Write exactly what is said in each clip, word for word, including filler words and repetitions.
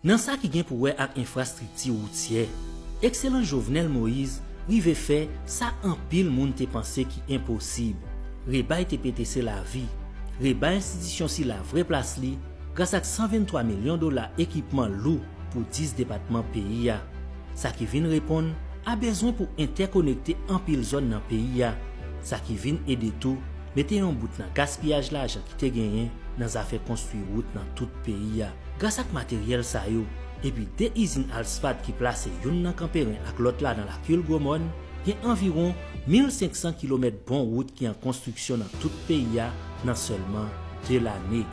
Nan sa ki gen pou wè ak enfrastrikti woutyè, ekselans Jovenel Moïse rive fè sa anpil moun te panse ki enposib. Rebay T P T C lavi, rebay enstitisyon sila vrè plas li gras ak san venntwa milyon dola ekipman lou pou dis depatman peyi a. Sa ki vin reponn a bezwen pou entèkonekte anpil zòn nan peyi a. Sa ki vin ede tou mete yon bout nan gaspiyaj lajan ki te genyen nan zafè konstwi wout nan tout peyi a. Gras ak materyèl sa yo, epi de izin asfalt ki plase youn nan Kanperen ak lòt la nan Lakil Gwomòn, gen anviwon mil senk san kilomèt bon wout ki an konstriksyon nan tout peyi a nan sèlman de lane.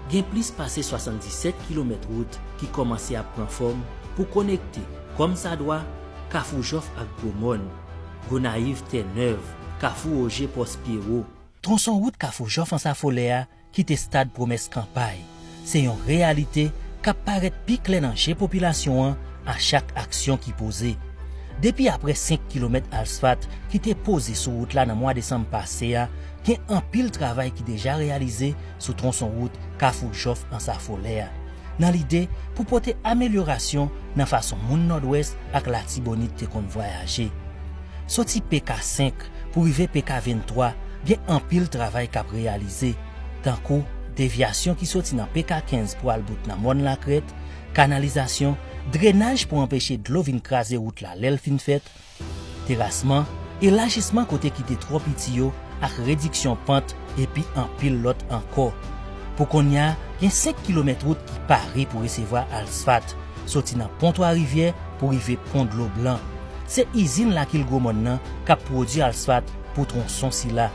Gen plis pase swasanndisèt kilomèt wout ki kòmanse ap pran fòm pou konekte, kòmsadwa, Kafou Jòf ak Gwomòn, Gonayiv Tènèv, Kafou Woje Pòs Pyewo. Twonson wout Kafou Jòf Ansafolè a kite stad pwomès kanpay. Se yon reyalite k ap parèt pi klè nan je popilasyon an a chak aksyon ki poze. Depi apre senk kilomèt asfalt ki te poze sou wout la nan mwa desanm pase a, gen anpil travay ki deja reyalize sou twonson wout Kafou Jòf Ansafolè a, nan lide pou pote amelyorasyon nan fason moun Nòdwès ak Latibonit te konn vwayaje. Soti P K senk pou rive P K venntwa, gen anpil travay k ap reyalize, tankou devyasyon ki soti nan P K kenz pou al bout nan Mòn Lakrèt, kanalizasyon, drenaj pou anpeche dlo vin kraze wout la lè l fin fèt, terasman, elajisman kote ki te twò piti yo ak rediksyon pant, epi anpil lòt ankò. Pou kounye a, gen senk kilomèt wout ki pare pou resevwa asfalt, soti nan Pon Twa Rivyè pou rive Pon Dlo Blan. Se izin Lakil Gwomòn nan k ap pwodui asfalt pou twonson sila.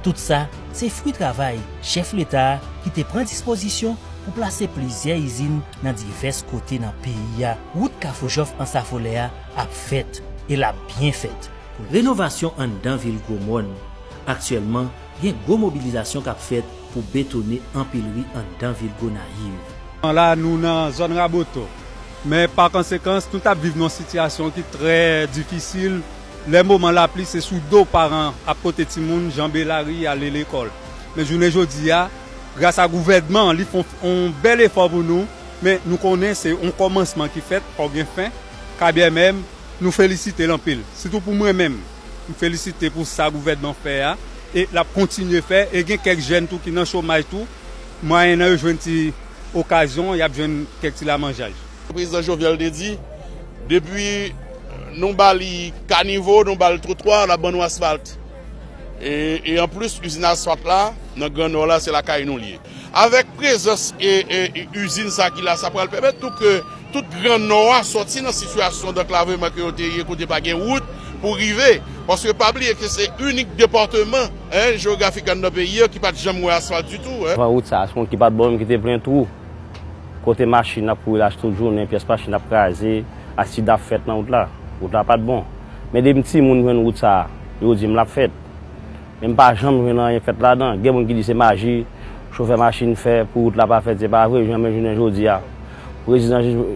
Tout sa, se fwi travay chèf Leta a ki te pran dispozisyon pou plase plizyè izin nan divès kote nan peyi a. Wout Kafou Jòf Ansafolè a ap fèt, e l ap byen fèt. Renovasyon anndan vil Gwomòn. Aktyèlman, gen gwo mobilizasyon k ap fèt pou betone anpil ri anndan vil Gonayiv. La, nou nan zòn Raboto. Men pa konsekans, nou t ap viv nan yon sitiyasyon ki trè difisil. Lè moman lapli, se sou do paran ap pote timoun, janbe lari, ale lekòl. Men jounen jodi a, gras a gouvènman an, li fè yon, yon bèl efò pou nou. Men nou konnen se yon kòmansman ki fèt, fò gen fen. K B M M, nou felisite l anpil. Sitou pou mwen menm, m felisite pou sa gouvènman fè a, e l ap kontinye fè, e gen kèk jèn tou ki nan chomaj tou, mwayennan yo jwenn ti okazyon, y ap jwenn kèk ti lamanjay. Prezidan Jovenel te di, depi nou ba li kanivo, nou ba l twotwa, l ap ban nou asfalt. E, e anplis, izin asfalt la, nan Gran Nò la, se lakay nou l ye. Avèk prezans e, e, e izin sa ki la, sa pral pèmèt tou ke tout Gran Nò a sòti nan sitiyasyon danklavman ke yo te ye, kote pa gen wout pou rive. Paske pa bliye ke se inik depatman, en, jewografik anndan peyi a ki pa t janm wè asfalt ditou, en. Avan wout sa a, se yon wout ki pa t bon menm, ki te plen twou. Kote machin ap kouri lach tout jounen, pyès machin ap kraze, aksidan ap fèt nan wout la. Wout la pa t bon. Men depi m timoun m jwenn wout sa a, yo di m l ap fèt. Men m pa janm jwenn anyen fèt ladan. Gen moun ki di se maji chofè machin fè pou wout la pa fèt, se pa vre, janmen jounen jodi a. Prezidan Jo-,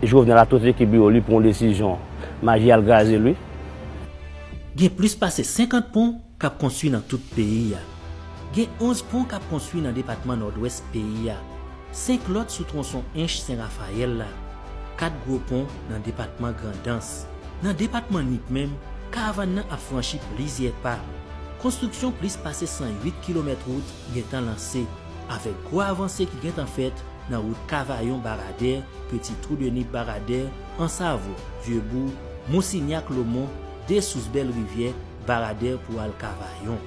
Jovenel ak tout ekip li yo, li pran yon desizyon, maji al kraze l, wi. Gen plis pase senkant pon k ap konstwi nan tout peyi a. Gen onz pon k ap konstwi nan depatman Nòdwès peyi a. Senk lòt sou twonson Ench Sen Rafayèl la, kat gwo pon nan depatman Grandans. Nan depatman Nip menm, karavàn nan ap franchi plizyè pa. Konstriksyon plis pase san uit kilomèt wout gentan lanse, avèk gwo avanse ki gentan fèt nan wout Kavayon Baradè, Peti Twou de Nip Baradè, Ansavo, Vyebou, Monsignac Lomon, Desous Bèl Rivyè, Baradè pou al Kavayon.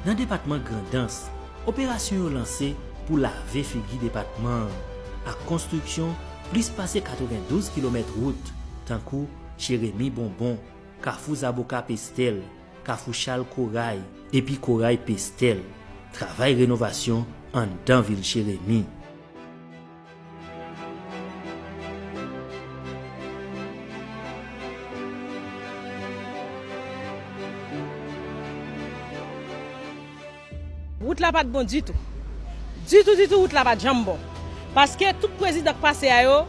Nan depatman Grandans, operasyon yo lanse pou lave figi depatman an, ak konstriksyon plis pase katrevendouz kilomèt wout, tankou Jeremi Bonbon, Kafou Zaboka Pestèl, Kafou Chal Koray, epi Koray Pestèl. Travay renovasyon anndan vil Jeremi. Wout la pa t bon ditou. Ditou, ditou, wout la pa t janm bon. Paske tout prezidan k pase a yo,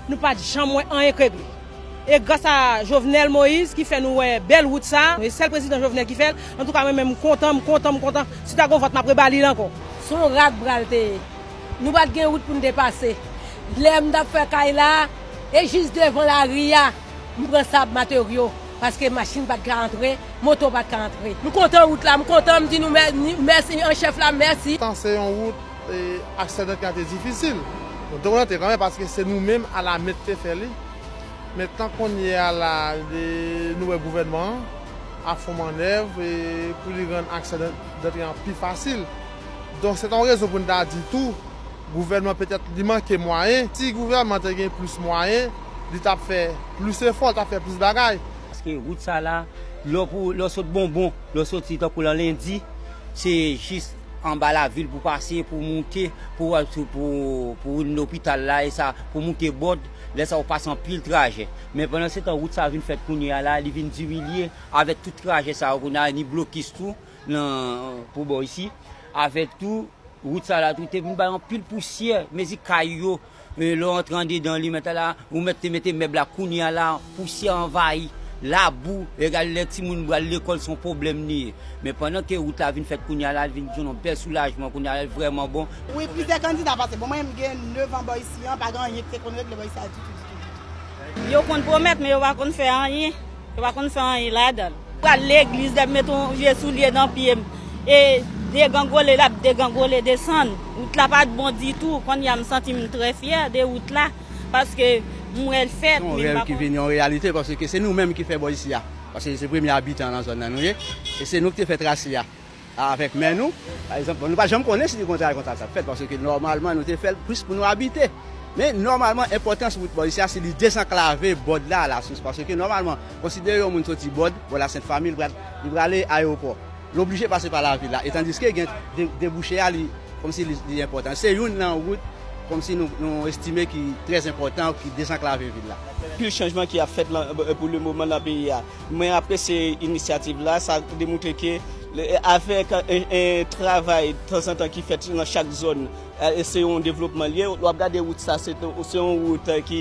nou pa t janm wè anyen k regle. E gras a Jovenel Moïse ki fè nou wè bèl wout sa, e sèl prezidan Jovenel ki fè l. Antouka, mwen menm, m kontan, m kontan, m kontan. Si ta gon vòt, m ap rebali l ankò. Se yon rat bra l te ye. Nou pa t gen wout pou n te pase. Lè m t ap fè kay la, e jis devan lari a, m pran sab materyo, paske machin pa t ka antre, moto pa t ka antre. M kontan wout la, m kontan, m di nou mè-, ni-, mèsi an chèf la, mèsi. Tan se yon wout, e, aksedan ki te difisil. Nou te kontan kanmenm paske se nou menm alamè ki te fè li. Men tan kounye a la, e, nou wè gouvènman an ap fè yon mannèv, e, pou li rann aksedan an pi fasil. Donk, se ta yon rezon pou n ta di tou, gouvènman petèt li manke mwayen. Si gouvènman te gen plis mwayen, li t ap fè plis efò, li t ap fè plis bagay. Paske wout sa la, lè w pou, lè w sot Bonbon, lè w soti tankou lan Lendi, se jis anba lavil pou pase, pou moute, pou, pou, pou lopital la, e sa, pou moute Bòd, lè sa w pase anpil trajè. Men pandan se tan, wout sa vin fèt kounye a la, li vin diminye, avèk tout trajè sa yo, kounye a, ni blokis tou, nan, pou bò isi, avèk tou, wout sa la tou te vin bay anpil pousyè, mezi kay yo, e, lè w antre andedan li, mèt la, ou mèt te mete mèb la, kounye a la, pousyè anvayi, labou, egal lè timoun pral lekòl, se yon pwoblèm li ye. Men pandan ke wout la vin fèt kounye a la, li vin jwenn yon bèl soulajman, kounye a la, li vrèman bon. Wi, plizyè kandida pase. Bon, mwen menm, m gen nèf an bò isi an, pa gen anyen ki te konn regle bò isi a ditou, ditou, ditou. Yo konn pwomèt, men yo pa konn fè anyen. Yo pa konn fè anyen ladan l. Pral legliz, lè m met yon vye soulye nan pye m, e degangole, l ap degangole desann. Wout la pa t bon ditou. Kounye a, m santi m trè fyè de wout la, paske m wè l fèt, men m pa konn. Se yon rèv ki vin yon reyalite, paske se nou menm ki fè bò isi a. Paske se premye abitan nan zòn nan nou ye. E se nou ki te fè trase a. Avèk men nou, pa egzanp, nou pa janm konnen si li konsa, konsa sa fèt, paske nòmalman, nou te fè l plis pou nou abite. Men, nòmalman, enpòtans wout bò isi a, se li dezanklave Bòd la, Lasous, paske nòmalman, konsidere yon moun soti Bòd, bò Lasent Fami, li pral, li prale ayewopò. Li oblije pase pa lavil la, e tandiske gen de-, debouche a, li, kòmsi li, li enpòtan. Se youn nan wout, kòmsi nou, nou estime ki trè enpòtan, ki dezanklave vil la. Anpil chanjman ki ap fèt lan, pou le moman nan peyi a. Mwen apresye inisyativ la, sa demontre ke le, avèk, e, e, travay tanzantan ki fèt nan chak zòn, e, se yon devlopman l ye. W ap gade wout sa, se to-, se yon wout, e, ki,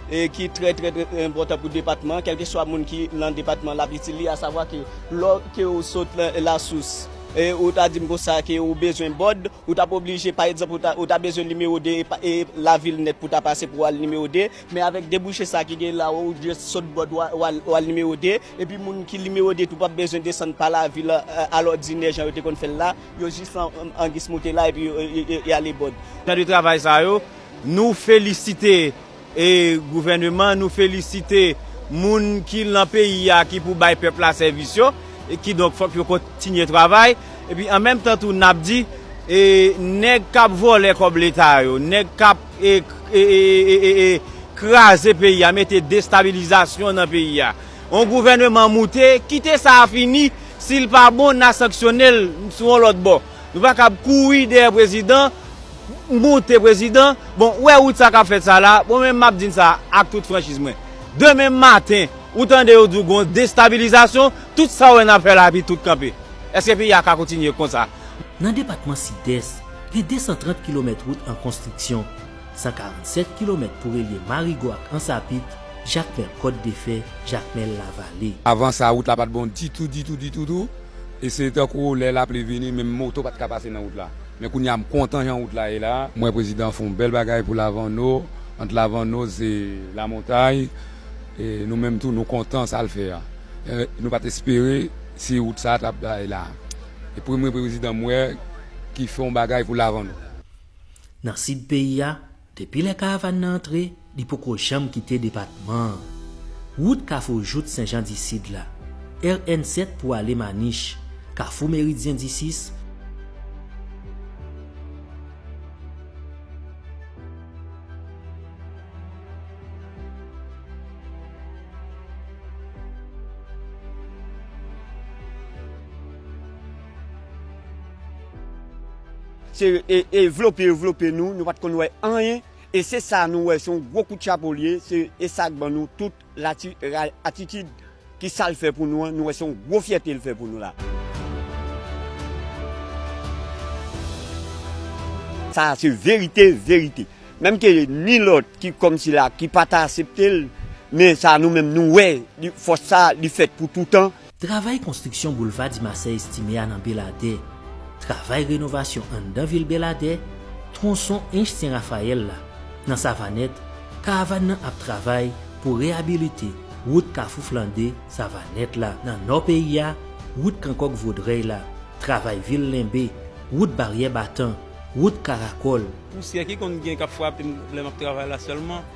e, ki trè, trè, trè enpòtan pou depatman an. Kèlkeswa moun ki nan depatman an, l ap itil li, asavwa ke lò ke w sot la, Lasous, e, ou ta di m konsa ke ou bezwen Bòd, ou t ap oblije, pa egzanp, ou ta, ou ta bezwen nimewo de e pa, e lavil nèt pou ta pase pou w al nimewo de. Men avèk debouche sa ki gen la, ou jis sot Bòd, w a, w al, w al nimewo de. Epi moun ki nimewo de tou p ap bezwen desann pa lavil, a, alòdinè jan yo te konn fè l la. Yo jis an, an, an gis moute la, epi yo, yo, yo, yo ale Bòd. Jan de travay sa yo, nou felisite e gouvèneman, nou felisite moun ki lan peyi a, ki pou bay pèp la sèvis yo, e kidonk fòk yo kontinye travay. Epi an menm tan tou, n ap di, e nèg k ap vòlè kòb leta yo, nèg k ap, e, e, e, e, e, e kraze peyi a, mete destabilizasyon nan peyi a. Yon gouvèneman moute, kite sa a fini, si l pa bon, n a sanksyone l sou yon lòt bò. Nou pa kab kouri dèyè prezidan, moute prezidan. Bon, ou wè wout sa k ap fèt sa la, bon, mwen menm m ap di n sa ak tout franchiz mwen. Demen maten, ou tande yo di w gen yon destabilizasyon, tout sa w wè n ap fè la, epi tout kanpe. Èske peyi a ka kontinye konsa? Nan depatman Sidès, gen de san trant kilomèt wout an konstriksyon, san karannsèt kilomèt pou relye Marigo ak Ansapit, Jakmèl Kòdefè, Jakmèl Lavale. Avan sa, wout la pa t bon ditou, ditou, ditou tou. E se tankou lè lapli vini, menm moto pa t ka pase nan wout la. Men kounye a, m kontan jan wout la ye la. M wè prezidan fè yon bèl bagay pou Lavanno. Ant Lavanno, se Lamontay. E nou menm tou, nou kontan sa l fè a. E nou pa t espere si wout sa a t ap bay la. E premye prezidan m wè ki fè yon bagay pou Lavanno. Nan sid peyi a, depi lè karavàn nan antre, li poko janm kite depatman an. Wout Kafou Jout Senjan Disid la, R N sèt pou ale Manich, Kafou Meridyen Disis, Se, e, e vlope yo vlope nou, nou pa t konn wè anyen. E se sa nou wè, se yon gwo kout chapo l ye, se, e sa k ban nou tout lati-, ra-, atitid ki sa l fè pou nou an, nou wè se yon gwo fyète l fè pou nou la. Sa a se verite, verite. Menm ke ni lòt ki kòmsi la, ki pa ta aksepte l, men sa nou menm nou wè, li, fòs sa a, li fèt pou toutan. Travay konstriksyon boulva Dimasè Estime a nan Beladè, travay renovasyon anndan vil Beladè, twonson Ench Sen Rafayèl la, Nan Savanèt, karavàn nan ap travay pou reyabilite wout Kafou Flande Savanèt la. Nan nò peyi a, wout Kankòk Vodrèy la, travay Vil Lenbe, wout Baryè Batan, wout Karakòl. Pousyè ki konn gen k ap frape m lè m ap travay la sèlman.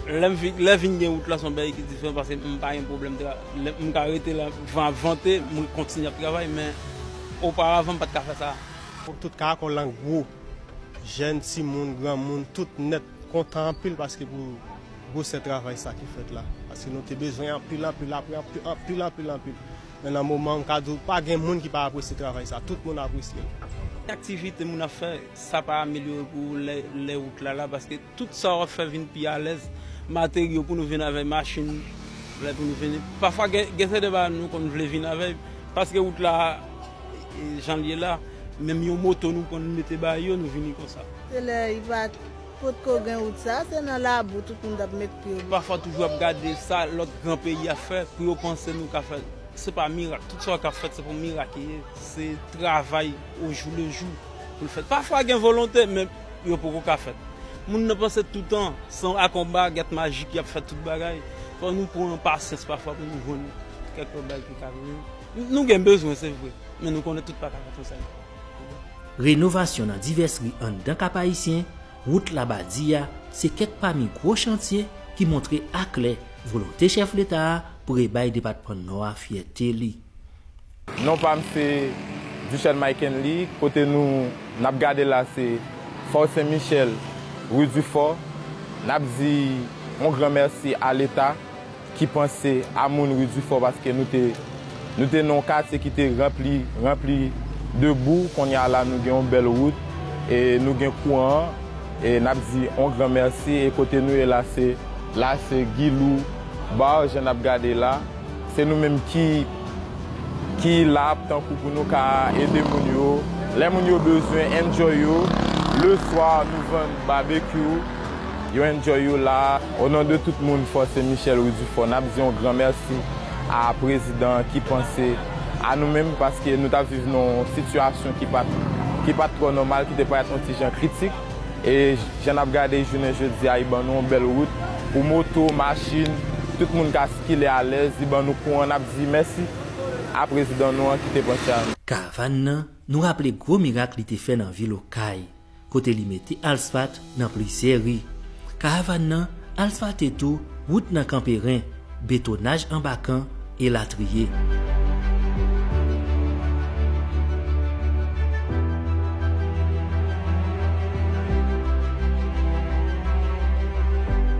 Lè m vin, lè vin gen wout la, se yon bagay ki diferan paske m pa gen pwoblèm tra-, lè m ka rete la, van ap vante, m kontinye ap travay, men oparavan m pa t ka fè sa. Tout Karakòl lan gwo. Jèn, timoun, granmoun, tout nèt kontan anpil paske pou gwosè travay sa ki fèt la. Paske nou te bezwen anpil, anpil, apre anpil, anpil, anpil, anpil. Men nan moman, m ka di w, pa gen moun ki pa apresye travay sa. Tout moun apresye l. Aktivite moun ap fè, sa pa amelyore pou lè, lè wout la la, paske tout sa w ap fè vin pi alèz. Materyo pou nou vin avèk machin, lè pou nou vin. Pafwa, gen, gen sèten bagay nou konn vle vin avèk, paske wout la, e, jan l ye la, menm yon moto nou konn mete ba yo, nou vini konsa. Se lè li pa t potko gen wout sa, se nan labou tout moun t ap met pye yo. Pafwa toujou ap gade sa lòt gran peyi ap fè, pou yo panse nou ka fè. Se pa mirak. Tout sa k ap fèt, se pou mirak li ye. Se travay o jou le jou pou l fèt. Pafwa gen volonte, men yo poko ka fèt. Moun nan panse toutan, se ak yon bagèt majik y ap fè tout bagay. Fò nou pran pasyans pafwa pou nou jwenn kèk lòt bagay ki ka vini. Nou gen bezwen, se vre, men nou konnen tout pa ka fèt yon sèl fwa. Renovasyon nan divès ri anndan Kap Ayisyen, wout Labadi a, se kèk pami gwo chantye ki montre aklè volonte chèf Leta a pou rebay depatman Nò a fyète li. Non pa m se Duchel Mike Henry, kote nou n ap gade la se Fò Sen Michèl, ri Difò. N ap di yon gran mèsi a Leta ki panse a moun ri Difò, paske nou te, nou te nan yon katye ki te ranpli, ranpli de bou. Kounye a la, nou gen yon bèl wout e nou gen kouran. E n ap di yon gran mèsi. E kote nou ye la, se, la, se Guilou Bar, jan n ap gade la. Se nou menm ki, ki la tankou pou nou ka ede moun yo. Lè moun yo bezwen enjoy yo, le swa nou vann babekyou, yo enjoy yo la. O non de tout moun Fò Sen Michèl, ri Difò, n ap di yon gran mèsi a prezidan ki panse a nou menm, paske nou t ap viv nan yon sitiyasyon ki pa t, ki pa t twò nòmal, ki te parèt yon ti jan kritik. E jan n ap gade jounen jodi a, li ban nou yon bèl wout pou moto, machin, tout moun ka sikile alèz, li ban nou kouran, n ap di mèsi a prezidan nou an ki te panse a nou. Karavàn nan, nou raple gwo mirak li te fè nan vil Okay, kote li mete asfalt nan plizyè ri. Karavàn nan asfalte tou wout nan Kanperen, betonaj anba kan, elatriye.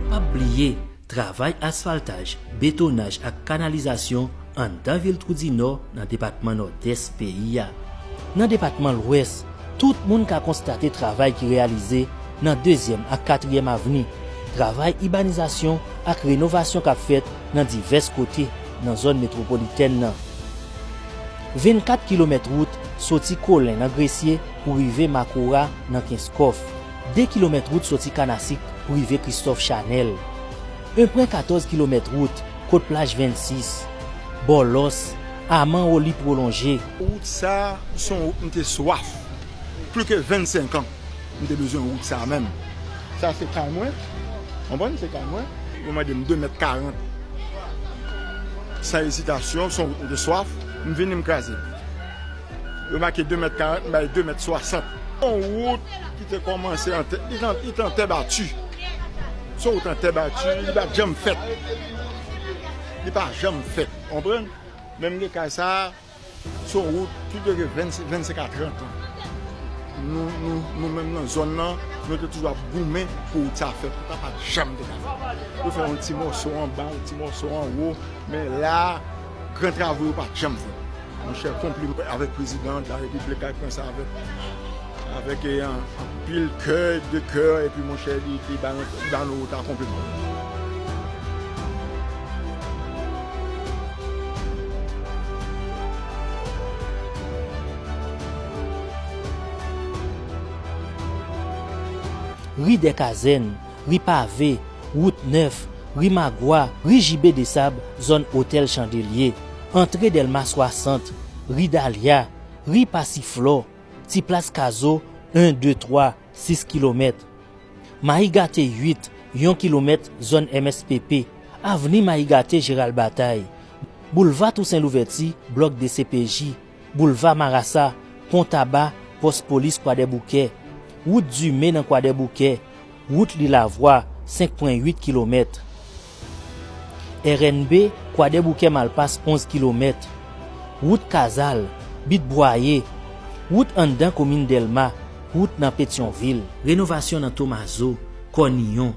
P ap bliye, travay asfaltaj, betonaj ak kanalizasyon anndan vil Twoudinò nan depatman Nòdès peyi a. Nan depatman Lwès, tout moun ka konstate travay ki reyalize nan Dezyèm ak Katriyèm Avni, travay ibanizasyon ak renovasyon k ap fèt nan divès kote nan zòn metwopolitèn nan. Vennkat kilomèt wout soti Kolen nan Gresye pou rive Makora nan Kenskòf. De kilomèt wout soti Kanasik pou rive Kristòf Chanèl. En pwen katòz kilomèt wout kot plaj vennsis, Bòlòs, Aman Oli pwolonje. Wout sa a, se yon wout m te swaf. Plis ke vennsenk an, m te bezwen wout sa a menm. Sa se kay mwen. Konprann? Se kay mwen. Yo mande m de mèt karant. San ezitasyon, se yon wout m te swaf. M vini, m kraze l. Yo make de mèt karant, m bay de mèt swasant. Yon wout ki te kòmanse an tè, li t an, li t an tè bati. Se yon wout an tè bati, li pa t janm fèt. Li pa janm fèt, konprann? Menm gen kay sa a, se yon wout ki dwe gen vennsenk, vennsenk a trant an. Nou, nou, nou menm nan zòn nan, nou te toujou ap goumen pou wout sa fèt. Wout la pa t janm te ka fèt. Yo fè yon ti mòso anba, yon ti mòso anwo, men la, gran travo yo pa t janm fèt. Monchè, konpliman avèk prezidan de la repiblik k ap pran sa avèk, avèk, eh, anpil kè, de kè, epi monchè, li, li ba nou, li ba nou wout la konpliman. Ri Dèkazèn, ri Pave, wout Nèf, ri Magwa, ri J B Desab, zòn Otèl Chandelye, antre Dèlma swasant, ri Dalya, ri Pasiflò, ti plas Kazo, en, de, twa, sis kilomèt. Mayi Gate uit, yon kilomèt zòn M S P P, avni Mayi Gate Jeral Batay, boulva Tousen Louvèti, blòk D C P J, boulva Marasa, pon Taba, pòs polis Kwadèboukè, wout Dime nan Kwadèboukè, wout Lilavwa, senk pwen uit kilomèt. R N B, Kwadèboukè Malpas, onz kilomèt. Wout Kazal, Bit Bwaye, wout anndan komin Dèlma, wout nan Petyonvil. Renovasyon nan Tomazo, Kòniyon.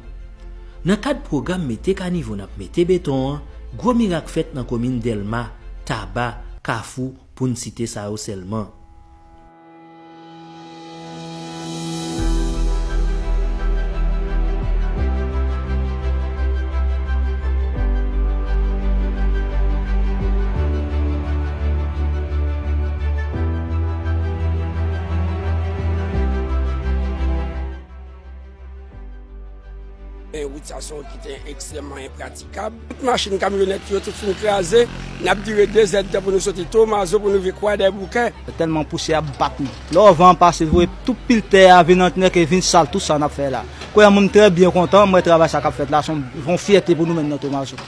Nan kad pwogram mete kanivo n ap mete beton an, gwo mirak fèt nan komin Dèlma, Taba, Kafou, pou n site sa yo sèlman. Men wout sa se yon ki te ekstrèmman enpratikab. Tout machin kamyonèt yo tout fin kraze. N ap dire de zèdtan pou nou soti Tomazo pou nou rive Kwadèboukè. Tèlman pousyè ap bat nou. Lè w van an pase, l voye tout pil tè a vin antre nan ke vin sal tout sa n ap fè la. Kounye a moun trè byen kontan, m wè travay sa k ap fèt la, se yon, yon fyète pou nou menm nan Tomazo.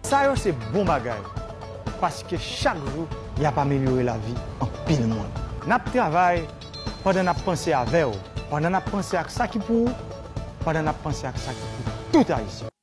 Sa yo se bon bagay, paske chak jou y ap amelyore lavi anpil moun. N ap travay pandan n ap panse avè w, pandan n ap panse ak sa ki pou ou, pandan n ap panse ak sa ki pou tout Ayisyen.